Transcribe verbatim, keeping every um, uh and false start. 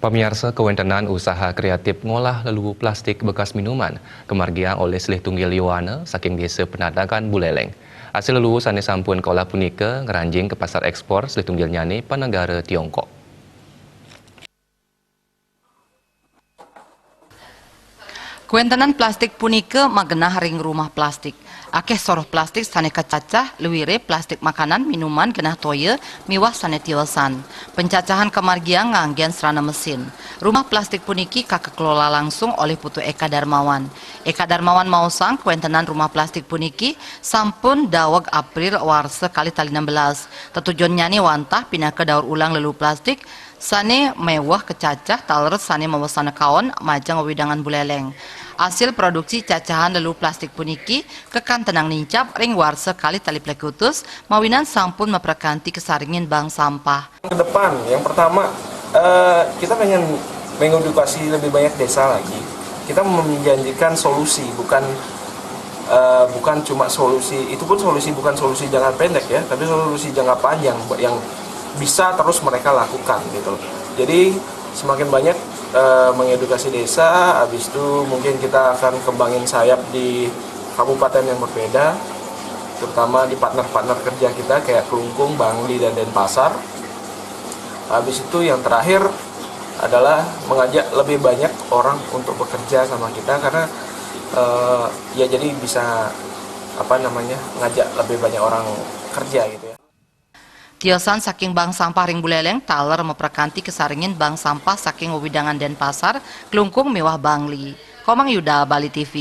Pamiarsa, kawéntenan usaha kréatif ngolah leluu plastik bekas minuman kamargiang olih silih tunggil Yowana saking Désa Penatakan Buleleng. Asil leluu sané sampun kaolah punika ngranjing ka pasar ékspor silih tunggilnyané pan negara Tiongkok. Kawéntenan plastik punika magenah ring rumah plastik. Akéh soroh plastik sané kacacah, luiré plastik makanan, minuman, genah toya, miwah sané tiosan. Pencacahan kamargiang nganggén sarana mesin. Rumah plastik puniki kakelola langsung olih Putu Eka Darmawan. Eka Darmawan maosang kawéntenan rumah plastik puniki sampun daweg April warsa kalih tali enam belas. Tetujonnyané wantah pinaka daur ulang leluu plastik sané méweh kacacah taler sané mawasana kaon majeng wewidangan Buleleng. Asil produksi cacahan leluu plastik puniki kakantenang nincap ring warsa kalih tali plekutus mawinan sampun maprakanti kasaringin bank sampah. Ke depan, yang pertama, eh, kita pengen mengedukasi lebih banyak desa lagi. Kita menjanjikan solusi, bukan, eh, bukan cuma solusi, itu pun solusi, bukan solusi jangka pendek ya, tapi solusi jangka panjang yang bisa terus mereka lakukan gitu. Jadi semakin banyak, eh, mengedukasi desa, habis itu mungkin kita akan kembangin sayap di kabupaten yang berbeda, terutama di partner-partner kerja kita kayak Klungkung, Bangli, dan Denpasar. Habis itu yang terakhir adalah mengajak lebih banyak orang untuk bekerja sama kita karena, eh, ya jadi bisa apa namanya, ngajak lebih banyak orang kerja gitu ya. Tiosan saking bank sampah ring Buleleng taler maprakanti kasaringin bank sampah saking wewidangan Denpasar, Klungkung miwah Bangli. Komang Yuda, Bali T V.